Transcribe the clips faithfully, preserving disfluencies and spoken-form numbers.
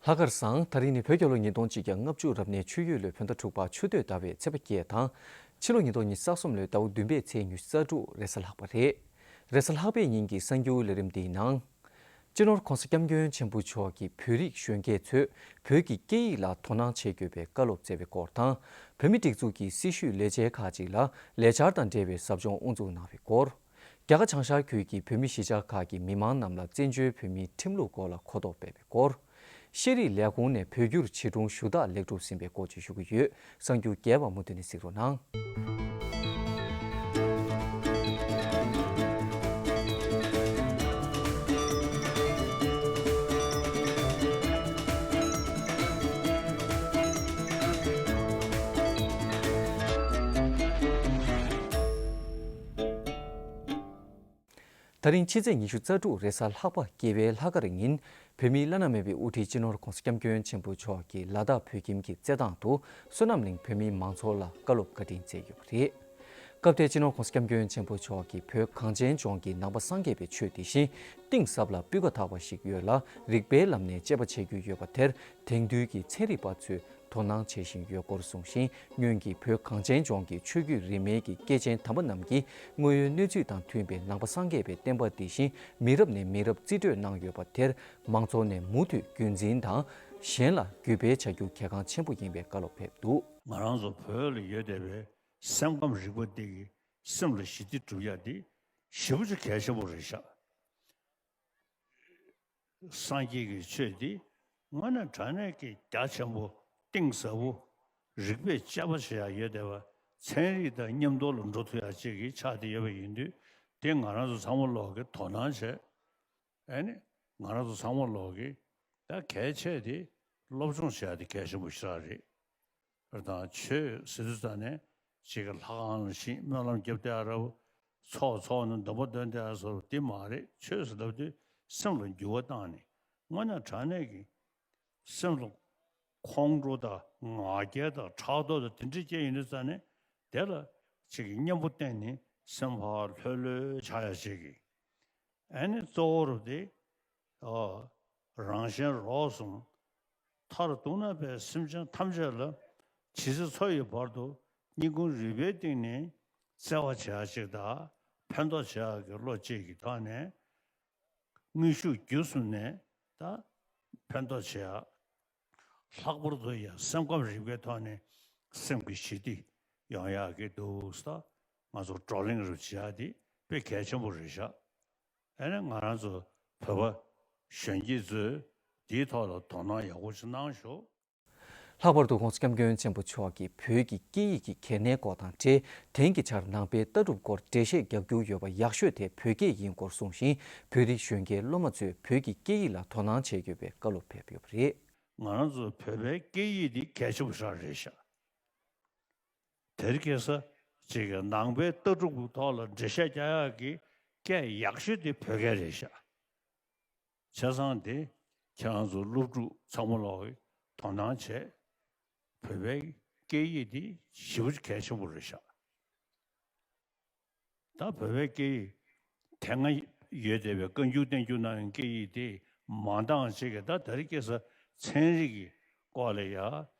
ལྷག་དཀར་བཟང་། ད་རིང་ནི་བོད་རྒྱལ་ལོ་ཉིས་སྟོང་གཅིག་བརྒྱ་ལྔ་བཅུ་རབ་གནས་ཆུ་ཡོས་ལོའི་བོད་ཟླ་དྲུག་པ་ཆུ་སྟོད་ཟླ་བའི་ཚེས་པ་བརྒྱད་དང་། ཕྱི་ལོ་ཉིས་སྟོང་ཉི་ཤུ་རྩ་གསུམ་ལོའི་ཟླ་བ་བདུན་པའི་ཚེས་ཉི་ཤུ་རྩ་དྲུག་རེས་གཟའ་ལྷག་པ་རེད། རེས་གཟའ་ལྷག་པའི་ཉིན་གྱི་གསར་འགྱུར་ལས་རིམ་འདིའི་ནང་། སྤྱི་ནོར་༸གོང་ས་༸སྐྱབས་མགོན་ཆེན་པོ་མཆོག་གིས་བོད་རིགས་གཞོན་སྐྱེས་ཚོས་བོད་ཀྱི་སྐད་ཡིག་ལ་དོ་སྣང་བྱེད་དགོས་པའི་བཀའ་སློབ་སྩལ་བའི་སྐོར་དང་། བོད་མིའི་སྒྲིག་འཛུགས་ཀྱི་སྲི་ཞུའི་ལས་བྱེད་ཁག་ཅིག་ལ་ལས་འཆར་དང་འབྲེལ་བའི་ཟབ་སྦྱོང་དབུ་འཛུགས་གནང་བའི་སྐོར། རྒྱ་གར་བྱང་ཤར་ཁུལ་གྱི་བོད་མི་གཞིས་ཆགས་ཁག་གི་མི་མང་རྣམས་ལ་བཙན་བྱོལ་བོད་མིའི་ཁྲིམས་ལུགས་སྐོར་ལ་གོ་རྟོགས་སྤེལ་བའི་སྐོར། ཤེས་རིག་ལས་ཁུངས་ནས་བོད་བསྒྱུར་བྱིས་སྒྲུང་ཞུ་དག་ལེགས་གྲུབ་ཟིན་པའི་སྐོར་བཅས་ཞུ་གི་ཡོད། གསར་འགྱུར་རྒྱས་པ་མུ་མཐུད་ནས་གཟིགས་རོགས་གནང་། ད་རིང་ཕྱི་ཚེས་ཉི་ཤུ་རྩ་དྲུག་རེས་གཟའ་ལྷག་པ། རྒྱལ་བའི་ལྷག་དཀར་ཉིན། བོད་མིའི་བླ་ན་མེད་པའི་དབུ་ཁྲིད་སྤྱི་ནོར་༸གོང་ས་༸སྐྱབས་མགོན་ཆེན་པོ་མཆོག་གིས་ལ་དྭགས་བོད་ཁྱིམ་གྱི་རྩེད་ཐང་དུ་བསོད་ནམས་གླིང་བོད་མིའི་མང་ཚོགས་ལ་བཀའ་སློབ་བཀའ་དྲིན་སྩལ་ཡོད་པ་རེད། སྐབས་དེར་སྤྱི་ནོར་༸གོང་ས་༸སྐྱབས་མགོན་ཆེན་པོ་མཆོག་གིས་བོད་གངས་ཅན་ལྗོངས་ཀྱི་ནང་པ་སངས་རྒྱས་པའི་ཆོས་དེ་བཞིན་གཏིང་ཟབ་ལ་སྤུས་ཀ་དག་པ་ཞིག་ཡོད་ལ། རིགས་པའི་ལམ་ནས་དཔྱད་པ་བྱེད་རྒྱུ་ཡོད་པ་དེར་དེང་དུས་ཀྱི་ཚན་རིག་པ་ཚོས་དོ་སྣང་བྱེད་བཞིན་ཡོད་སྐོར་གསུངས་ཤིང་། སྔོན་གྱི་བོད་གངས་ཅན་ལྗོངས་ཀྱི་ཆོས་བརྒྱུད་རིས་མེད་ཀྱི་སྐྱེས་ཆེན་དམ་པ་རྣམས་ཀྱིས་དངོས་ཡོད་གནས་ཚུལ་དང་མཐུན་པའི་ནང་པ་སངས་རྒྱས་པའི་བསྟན་པ་དེ་བཞིན་མི་རབས་ནས་མི་རབས་རྩིས་སྤྲོད་གནང་ཡོད་པ་དེར་མང་ཚོགས་ནས་མུ་མཐུད་རྒྱུན་འཛིན་དང་། གཞན་ལ་བརྒྱུད་སྤེལ་བྱ་རྒྱུ་གལ་འགངས་ཆེན་པོ་ཡིན་པའི་བཀའ་སློབ་ཕེབས་འདུག། ང་རང་ཚོ་བོད་ལ་ཡོད་བསྡད་པའི་སེམས་ཁམས་རིག་པ་འདི་གིས་སེམས་ལ་ཞི་བདེ་སྒྲུབ་ཡ་འདི་ཞེ་པོ་ཅིག་གལ་ཆེན་པོ་རེད་ཤག། སངས་རྒྱས་ཀྱི་ཆོས་འདི་དངོས་གནས་དྲང་གནས་ཀྱི་རྒྱ་ཆེན་པོ་གཏིང་ཟབ་པོ་རིགས་པས་དཔྱད་པ་བྱེད་ཡ་ཡོད་བསྡད་པ། ཚན་རིག་དང་མཉམ་དུ་ལ་འགྲོ་ཐུབ་ཡ་ཅིག་གི་ཆགས་བསྡད་ཡོད་པ་ཡིན་དུས། དེ་ང་རང་ཚོ་ཚང་མ་ལོག་གི་དོ་སྣང་བྱས། ཨ་ནི་ང་རང་ཚོ་ཚང་མ་ལོག་གི་ད་གལ་ཆེ་དེ་སློབ་སྦྱོང་བྱེད་ཡ་དེ་གལ་ཆེན་པོ་ཞེ་དྲག་རེད། དང་ཆོས་ཟེར་དུས་ཙ་ནས་ཅིག་གི་ལྷ་ཁང་ལ་ཕྱིན་སྨོན་ལམ་རྒྱབ་བསྡད་ཡ་ར་བོ། ཚོགས་འཚོགས་ནས་སྡོམ་པ་འདོན་བསྡད་ཡ་བཟོ་འདི་མ་རེད། ཆོས་ཟེར་ལབ་དུས་སེམས་ལ་འགྱུར་བ་བཏང་ནས་དངོས་གནས་དྲང་གནས་ཀྱི་སེམས་ལ་ཁོང་ཁྲོ་དང་ང་རྒྱལ་དང་ཕྲག་དོག་དང་དེ་འདྲ་སྐྱེ་ཡོང་དུས་ཙ་ནས་དེ་ལ་ཅིག་གི་གཉེན་པོ་བསྟེན་ནས་སེམས་ཕར་ལྷོད་ལྷོད་ཆགས་ཡ་ཅིག་གི། ཨ་ནི་གཙོ་བོ་རུ་དེ། ཨོ། རང་གཞན་རོགས་གསུམ། མཐར་གཏུགས་ན་པའི་སེམས་ཅན་ཐམས་ཅད་ལ་ཇི་སྲིད་འཚོ་ཡི་བར་དུ་སྙིང་ཁུང་རུས་པའི་གཏིང་ནས་བརྩེ་བ་བྱེད་ཡ་ཅིག་དང་ཕན་ཐོགས་བྱེད་ཡ་གི་བློ་གཅིག་གི་ཐོག་ནས་དངོས་ཤུགས་བརྒྱུད་གསུམ་ནས་ད་ཕན་ཐོགས་བྱེད་ཡ། ལྷག་པར་དུ་ཡང་སེམས་ཁམས་རིག་པའི་ཐོག་ནས་སེམས་ཀྱི་ཞི་བདེ་ཡོང་ཡག་གི་འདུག་ས། ང་ཚོ་བགྲོ་གླེང་རུ་བྱེད་ཡག་དེ་དཔེ་གལ་ཆེན་པོ་རེད་ཤག། ཨ་ནི་ང་རང་ཚོ་བོད་པ་གཞོན་སྐྱེས་ཚོས་དེའི་ཐོག་ལ་དོ་སྣང་ཡག་པོ་ཞིག་གནང་ཤོག། ལྷག་པར་དུ་༸གོང་ས་༸སྐྱབས་མགོན་ཆེན་པོ་མཆོག་གིས་བོད་ཀྱི་སྐད་ཡིག་གི་གལ་གནད་སྐོར་དང་འབྲེལ། དེང་གི་ཆར་ནང་པའི་ལྟ་གྲུབ་སྐོར་འགྲེལ་བཤད་རྒྱག་རྒྱུ་ཡོད་པ་ཡག་ཤོས་དེ་བོད་སྐད་ཡིན་སྐོར་གསུངས་ཤིང་། བོད་རིགས་གཞོན་སྐྱེས་སློབ་མ་ཚོས་བོད་ཀྱི་སྐད་ཡིག་ལ་དོ་སྣང་བྱེད་དགོས་པའི་བཀའ་སློབ་ཕེབས་ཡོད་པ་རེད། ང་རང་ཚོ་བོད་པའི་སྐད་ཡིག་འདི་གལ་ཆེན་པོ་ཞིག་རེད་ཤག། དེར་ཁེ་ས་ཅིག་གི་ནང་པའི་ལྟ་གྲུབ་ཀྱི་ཐོག་ལ་འགྲེལ་བཤད་རྒྱག་ཡག་གི་སྐད་ཡག་ཤོས་དེ་བོད་སྐད་རེད་ཤག། བྱས་ཙང་དེ་ཁྱེད་རང་ཚོ་སློབ་ཕྲུག་ཚང་མ་ལོག་གིས་དོ་སྣང་བྱས། བོད་པའི་སྐད་ཡིག་འདི་ཞེ་པོ་ཅིག་གལ་ཆེན་པོ་རེད་ཤག། ད་བོད་པའི་སྐད་ཡིག་དེ་སྔ་ཡོད་བསྡད་པའི་བཀའ་འགྱུར་བསྟན་འགྱུར་ནང་གི་སྐད་ཡིག་དེ་མ་འདང་བྱེད་ཀྱི། ད་དེ་རིང་ཁ་སང་ཚན་རིག་གི་སྐོར་ལ་ཡ་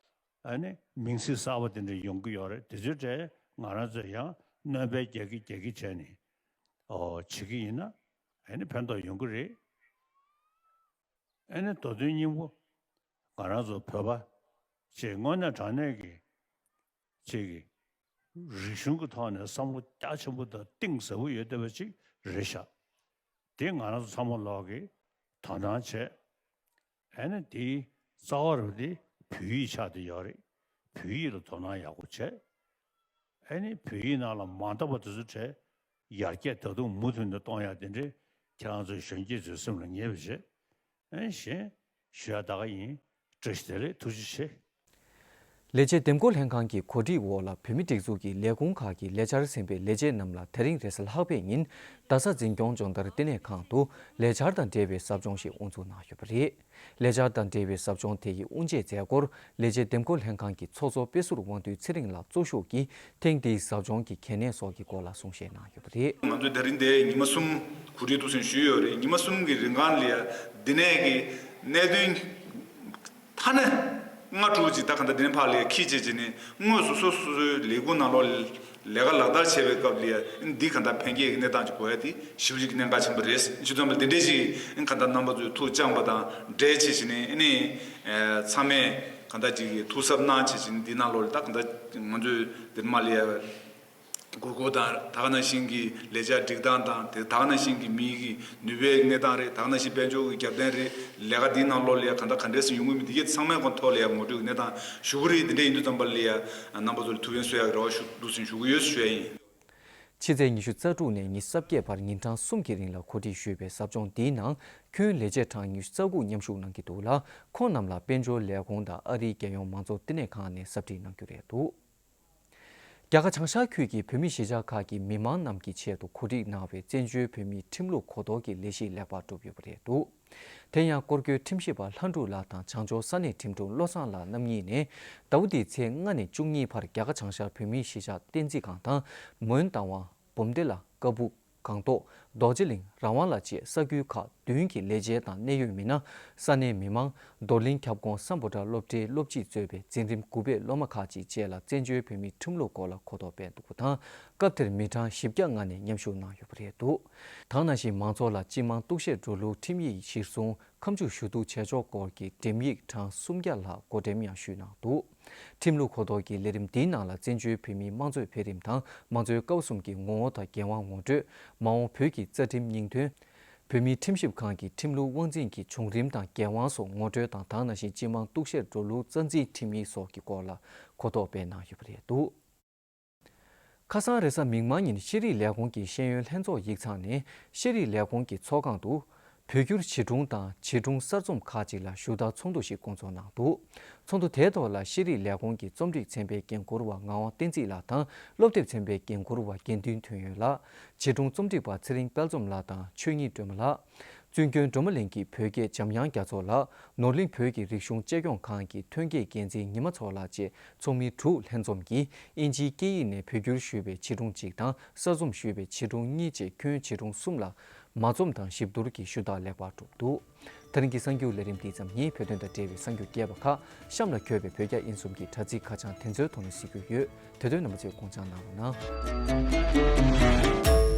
ཨ་ནི་མིང་ཚིག་གསར་པ་དེ་འདྲ་ཡོང་གི་ཡོད་རེད། དེ་ཚོའི་གྲས་ང་རང་ཚོས་ཡང་སྣོན་པ་རྒྱག་གི་རྒྱག་གི་བྱས་ནས་ཨོ་བྱེད་ཀྱི་ཡིན་ན་ཨ་ནི་ཕན་ཐོགས་ཡོང་གི་རེད། ཨ་ནི་མདོ་དོན་སྙིང་པོ་ང་རང་ཚོ་བོད་པ་ཅིག་དངོས་གནས་དྲང་གནས་ཀྱི་ཅིག་གི་རིག་གཞུང་གི་ཐོག་ནས་བསམ་བློ་རྒྱ་ཆེན་པོ་དང་གཏིང་ཟབ་པོ་ཡོད་བསྡད་པ་ཅིག་རེད་ཤག། དེ་ང་རང་ཚོ་ཚང་མ་ལོག་གིས་དོ་སྣང་བྱས། ཨ་ནི་དེའི་རྩ་བ་རུ་དེ་བོད་ཡིག་ཆགས་བསྡད་ཡོད་རེད། བོད་ཡིག་ལ་དོ་སྣང་ཡག་པོ་བྱས། ཨ་ནི་བོད་ཡིག་ནང་ལ་མ་འདང་བ་དེ་ཚོ་བྲལ། ཡར་རྒྱས་ད་དུང་མུ་མཐུད་ནས་གཏོང་ཡག་དེ་འདྲའི་ཁྱེད་རང་ཚོའི་གཞོན་སྐྱེས་ཚོའི་སེམས་ལ་ངེས་པ་བྱས། ཨ་ནི་གཞན་ཞུ་ཡག་ད་ག་ཡིན། བཀྲ་ཤིས་བདེ་ལེགས། ཐུགས་རྗེ་ཆེ། ལས་བྱེད་འདེམས་བསྐོ་ལྷན་ཁང་གི་གོ་སྒྲིག་འོག་ལ་བོད་མིའི་སྒྲིག་འཛུགས་ཀྱི་ལས་ཁུངས་ཁག་གི་ལས་འཆར་ཟིན་པའི་ལས་བྱེད་རྣམས་ལ་དེ་རིང་རེས་གཟའ་ལྷག་པའི་ཉིན་རྡ་ས་འཛིན་སྐྱོང་སྦྱོང་བརྡར་ལྟེ་གནས་ཁང་དུ་ལས་འཆར་དང་འབྲེལ་བའི་ཟབ་སྦྱོང་ཞིག་དབུ་འཛུགས་གནང་ཡོད་པ་རེད། ལས་འཆར་དང་འབྲེལ་བའི་ཟབ་སྦྱོང་དེ་ཡི་དབུ་འབྱེད་མཛད་སྒོར་ལས་བྱེད་འདེམས་བསྐོ་ལྷན་ཁང་གི་ཚོགས་གཙོ་དཔེ་ཟུར་དབང་འདུས་ཚེ་རིང་ལགས་གཙོ་བཞུགས་ཀྱིས་ཐེངས་འདིའི་ཟབ་སྦྱོང་གི་གལ་གནད་སོགས་ཀྱི་སྐོར་ལ་གསུང་བཤད་གནང་ཡོད་པ་རེད། ང་ཚོས་ད་རིང་འདིར་ཉི་མ་གསུམ་གོ་སྒྲིག་ཐུགས་སེམས་ཞུས་ཡོད་རེད། ཉི་མ་གསུམ་གྱི་རིང་གང་ལ་ཡ་འདི་ནས་ཀྱི་གནད་དོན་ ཧ་ནས་ལྔ་དྲུག་ཅིག་ད་ག་འདྲ་དེ་ནས་ཕར་ལས་ཁྱི་བྱེད་བྱེད་ནས་དངོས་སུ་སོ་སོ་སོའི་ལས་ཁུངས་ནང་ལོགས་ལས་ཀ་ལག་བསྟར་བྱེད་པའི་སྐབས་ལ་འདི་ག་འདྲ་ཕན་སྐྱེད་ཀྱི་གནས་སྟངས་ཅིག་གོ་ཡ་དེ་ཞེ་པོ་ཅིག་གནད་འགག་ཆེན་པོ་རེད། ཅི་ཙམ་པ་དེ་འདྲས་ཅིག་ག་འདྲ་རྣམ་པ་ཚོས་ཐུགས་བཅངས་པ་དང་འབྲེལ་བྱེད་བྱེད་ནས་ཨ་ནི་ཚང་མས་ག་འདྲ་ཅིག་ཐུགས་གཟབ་གནང་བྱེད་བྱེད་ནས་འདི་ནང་ལོགས་ལ་ད་ག་འདྲ་ང་ཚོས་དེ་མ་ལས་ཡ། དགོས་མཁོ་དང་ད་ག་ནང་བཞིན་གྱི་ལས་འཆར་སྒྲིག་སྟངས་དང་དེ་ད་ག་ནང་བཞིན་གྱི་མི་གི་ནུས་པའི་གནས་སྟངས་རེད། ད་ག་ནང་བཞིན་དཔལ་འབྱོར་གྱི་རྒྱབ་རྟེན་རེད། ལས་ཀ་འདིའི་ནང་ལོགས་ལ་ག་འདྲ་ག་འདྲས་སེ་ཡོང་གི་མིན་འདི་གའི་ཚང་མའི་ཁོང་ཐོག་ལ་ཡ་ངོ་སྤྲོད་ཀྱི་གནས་སྟངས་ཞུ་གི་རེད། འདི་འདྲ་ཡིན་དུས་ཙམ་པ་ལ་ཡ་རྣམ་པ་ཚོ་ལ་ཐུགས་ཕན་གསོས་ཡག་གི་རེ་བ་ཞུ་འདུག་ཟིན་ཞུ་གི་ཡོད་ཞུ་ཡ་ཡིན། ཕྱི་ཚེས་ཉི་ཤུ་རྩ་དྲུག་ནས་ཉི་ཤུ་རྩ་བརྒྱད་བར་ཉིན་གྲངས་གསུམ་གྱི་རིང་ལ་གོ་སྒྲིག་ཞུས་པའི་ཟབ་སྦྱོང་འདིའི་ནང་ཁྱོན་ལས་བྱེད་གྲངས་ཉི་ཤུ་རྩ་དགུ་མཉམ་ཞུགས་གནང་གི་འདུག་ལ། ཁོང་རྣམས་ལ་དཔལ་འབྱོར་ལས་ཁུངས་དང་ཨ་རིའི་རྒྱལ་ཡོངས་མང་གཙོ་བསྟི་གནས་ཁང་ནས་ཟབ་ཁྲིད་གནང་རྒྱུ་རེད་འདུག་རྒྱ་གར་བྱང་ཤར་ཁུལ་གྱི་བོད་མི་གཞིས་ཆགས་ཁག་གི་མི་མང་རྣམས་ཀྱི་ཆེད་དུ་གོ་སྒྲིག་གནང་བའི་བཙན་བྱོལ་བོད་མིའི་ཁྲིམས་ལུགས་གོ་རྟོགས་ཀྱི་ལས་གཞི་ལེགས་པར་གྲུབ་ཡོད་པ་རེད་འདུག་དེ་ཡང་སྐོར་སྐྱོད་ཁྲིམས་ཞིབ་པ་ལྷ་འབྲུག་ལགས་དང་བྱང་ཕྱོགས་ས་གནས་ཁྲིམས་དྲུང་བློ་བཟང་ལགས་རྣམ་གཉིས་ནས་ཟླ་བ་འདིའི་ཚེས་ལྔ་ནས་བཅུ་གཉིས་བར་རྒྱ་གར་བྱང་ཤར་བོད་མིའི་གཞིས་ཆགས་བསྟན་འཛིན་སྒང་དང་མོན་རྟ་དབང་། འབུམ་སྡེ་ལ་ཀ་སྦུག་སྒང་ཏོག་རྡོ་རྗེ་གླིང་ར་ཝང་ལ་བཅས་ས་ཁུལ་ཁག་བདུན་གྱི་ལས་བྱེད་དང་གནད་ཡོད་མི་སྣ། ས་གནས་མི་མང་། རྡོར་གླིང་ཁྱབ་ཁོངས་སམ་བྷོ་ཊ་སློབ་གྲྭའི་སློབ་སྤྱིས་གཙོས་པའི་འཛིན་རིམ་དགུ་པའི་སློབ་མ་ཁག་ཅིག་བཅས་ལ་བཙན་བྱོལ་བོད་མིའི་ཁྲིམས་ལུགས་སྐོར་ལ་གོ་རྟོགས་སྤེལ་འདུག་པ་དང་། སྐབས་དེར་མི་གྲངས་བཞི་བརྒྱ་ལྔ་ནས་མཉམ་ཞུགས་གནང་ཡོད་པ་རེད་འདུག་ད་ག་ནང་བཞིན་མང་ཚོགས་ལ་སྤྱི་དམངས་གཏུག་བཤེར་འགྲོ་ལུགས་ཁྲིམས་ཡིག་གཞིར་བཟུང་ཁ་མཆུ་ཞུ་གཏུག་བྱེད་ཕྱོགས་སྐོར་གྱི་འགྲེམས་ཡིག་གྲངས་སུམ་བརྒྱ་ལྷག་བགོ་འགྲེམས་ཡང་ཞུས་གནང་འདུག་ཁྲིམས་ལུགས་གོ་རྟོགས་ཀྱི་ལས་རིམ་འདིའི་ནང་ལ་བཙན་བྱོལ་བོད་མིའི་དམངས་གཙོའི་འཕེལ་རིམ་དང་མང་གཙོའི་སྐབས་གསུམ་གྱི་ངོ་བོ་དང་འགན་དབང་ངོ་སྤྲོད། མ་འོངས་བོད་ཀྱི་རྩ་ཁྲིམས་སྙིང་དོན། བོད་མིའི་ཁྲིམས་ཞིབ་ཁང་གི་ཁྲིམས་ལུགས་དབང་འཛིན་གྱི་བྱུང་རིམ་དང་འགན་དབང་སོགས་ངོ་སྤྲོད་དང་། ད་ག་ནང་བཞིན་སྤྱི་དམངས་གཏུག་བཤེར་འགྲོ་ལུགས་རྩ་འཛིན་ཁྲིམས་ཡིག་སོགས་ཀྱི་སྐོར་ལ་གོ་རྟོགས་སྤེལ་གནང་ཡོད་པ་རེད་འདུག་ཁ་སང་རེས་གཟའ་མིག་དམར་ཉིན་ཤེས་རིག་ལས་ཁུངས་ཀྱི་ཤེས་ཡོན་ལྷན་ཚོགས་ཡིག་ཚང་ནས་ཤེས་རིག་ལས་ཁུངས་ཀྱི་ཚོགས་ཁང་དུ། བོད་བསྒྱུར་བྱིས་སྒྲུང་དང་བྱིས་སྒྲུང་གསར་རྩོམ་ཁག་ཅིག་ལ་ཞུ་དག་ཚོགས་འདུ་ཞིག་བསྐོང་ཚོགས་གནང་འདུག་ཚོགས་འདུ་དེའི་ཐོག་ལ་ཤེས་རིག་ལས་ཁུངས་ཀྱི་རྩོམ་སྒྲིག་ཚན་པའི་འགན་འཁུར་བ་ངག་དབང་བསྟན་འཛིན་ལགས་དང་སློབ་དེབ་ཚན་པའི་འགན་འཁུར་བ་དགེ་འདུན་དོན་ཡོད་ལགས། བྱིས་སྒྲུང་རྩོམ་སྒྲིག་པ་ཚེ་རིང་དཔལ་འཛོམས་ལགས་དང་ཆོས་ཉིད་སྒྲོལ་མ་ལགས། བཙུན་ཁྱོན་སྒྲོལ་མ་གླིང་གི་བོད་དགེ་འཇམ་དབྱངས་རྒྱ་མཚོ་ལགས། ནོར་གླིང་བོད་ཀྱི་རིག་གཞུང་གཅེས་སྐྱོང་ཁང་གི་ཐོན་སྐྱེད་འགན་འཛིན་ཉི་མ་མཚོ་ལགས་བཅས་ཚོགས་མི་དྲུག་ལྷན་འཛོམས་ཀྱིས་ཨིན་ཇིའི་སྐད་ཡིག་ནས་བོད་བསྒྱུར་ཞུས་པའི་བྱིས་སྒྲུང་གཅིག་དང་གསར་རྩོམ་ཞུས་པའི་བྱིས་སྒྲུང་གཉིས་བཅས་ཁྱོན་བྱིས་སྒྲུང་གསུམ་ལ། མ་རྩོམ་དང་ཞིབ་བསྡུར་གྱི་ཞུ་དག་ལེགས་པར་གྲུབ་འདུག་ད་རིང་གི་གསར་འགྱུར་ལས་རིམ་འདི་ཙམ་ཡིན། བོད་དོན་དང་འབྲེལ་བའི་གསར་འགྱུར་རྒྱས་པ་ཁག་གཤམ་ལ་འཁོད་པའི་བོད་རྒྱ་དབྱིན་གསུམ་གྱི་དྲ་ཚིགས་ཁ་བྱང་དེ་ཚོའི་ཐོག་ནས་གཟིགས་རྒྱུ་ཡོད། དེ་དོན་རྣམ་པ་ཚོས་དགོངས་འཇགས་གནང་རོགས་གནང་།